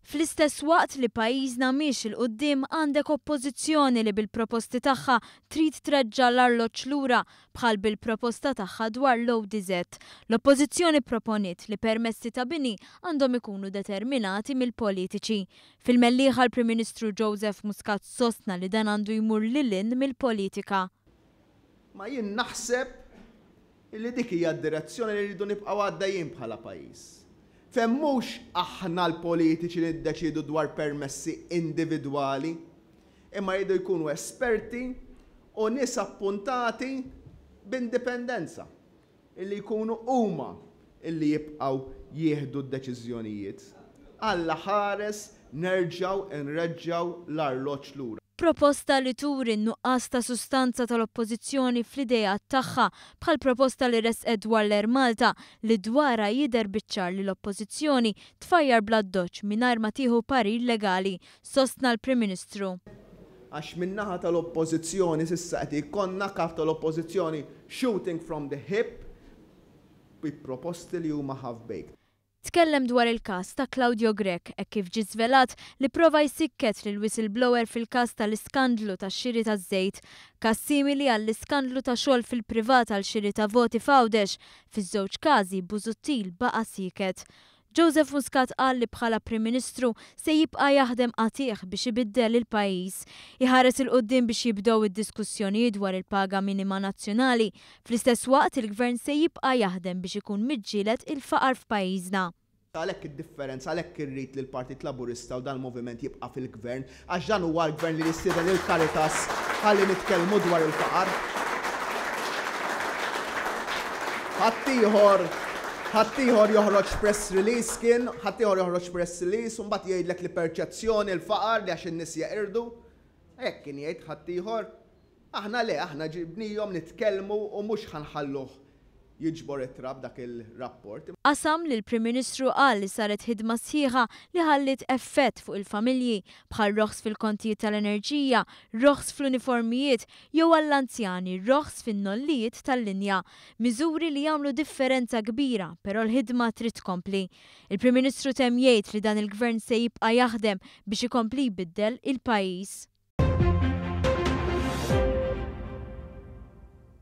Fl-istess waqt li pajjiżna miexi 'l quddiem għandek Oppożizzjoni li bil-proposti tagħha trid treġġa' l-arloġġ lura bħal bil-proposta tagħha dwar l-ODZ. L-Oppożizzjoni pproponiet li permessi ta' bini għandhom ikunu determinati mill-politiċi. Fil-Mellieħa l-Prim Ministru Joseph Muscat sostna li dan għandu jmur lil hinn mill-politika. Ma jien naħseb Illi dik hija d-direzzjoni li rridu nibqgħu għaddejjin bħala pajjiż. Fejn mhux aħna l-politiċi li niddeċiedu dwar permessi individwali, imma jridu jkunu esperti u nies appuntati b'indipendenza, illi jkunu huma illi jibqgħu jieħdu d-deċiżjonijiet. Alla ħares nerġgħu nreġġgħu l-arloġġ lura. Proposta li turi n-nuqqas ta' sustanza tal-Oppożizzjoni fl-ideat tagħha, bħall-proposta li ressqet dwar l-Air Malta li dwarha jidher biċ-ċar li l-Oppożizzjoni tfajjar bl-addoċċ mingħajr ma tieħu parir legali, sostna l-Prim Ministru. Għax min-naħa tal-Oppożizzjoni s'issa qed jkollna Kap tal-Oppożizzjoni shooting from the hip bi proposti li huma half-baked. Tkellem dwar il-każ ta' Claudio Grech hekk kif ġie żvelat li prova jsikket lil whistleblower fil-każ tal-iskandlu tax-xiri taż-żejt. Każ simili għall-iskandlu ta' xogħol fil-privat għal xiri ta' voti f'Għawdex. Fiż-żewġ każi Busuttil baqa' sieket. Joseph Muscat qal li bħala Prim Ministru se jibqa' jaħdem qatigħ biex ibiddel il-pajjiż. Iħares 'il quddiem biex jibdew id-diskussjonijiet dwar il-paga minima nazzjonali Fl-istess waqt, il-Gvern se jibqa' jaħdem biex ikun miġġieled il-faqar f'pajjiżna. Għalhekk id-differenza, għalhekk irrid li l-Partit Laburista u dan il-moviment jibqa' fil-Gvern, għax dan huwa l-Gvern li jistieden lill-Caritas ħalli nitkellmu dwar il-faqar. Ħaddieħor, ħaddieħor joħroġ press release kien, ħaddieħor joħroġ press release u mbagħad jgħidlek li perċezzjoni l-faqar li għax in-nies jeqirdu. Hekk kien jgħid ħaddieħor. Aħna le, aħna ġibnihom nitkellmu u mhux ħa nħalluh jiġbor it-trab dak il-rapport. Qasam li l-Prim Ministru qal li saret ħidma sħiħa li ħalliet effett fuq il-familji, bħal roħs fil-kontijiet tal-enerġija, roħs fl-uniformijiet jew għall-anzjani roħs fin-nollijiet tal-linja. Miżuri li jagħmlu differenza kbira, però l-ħidma trid tkompli. Il-Prim Ministru temm jgħid li dan il-Gvern se jibqa' jaħdem biex ikompli jbiddel il-pajjiż.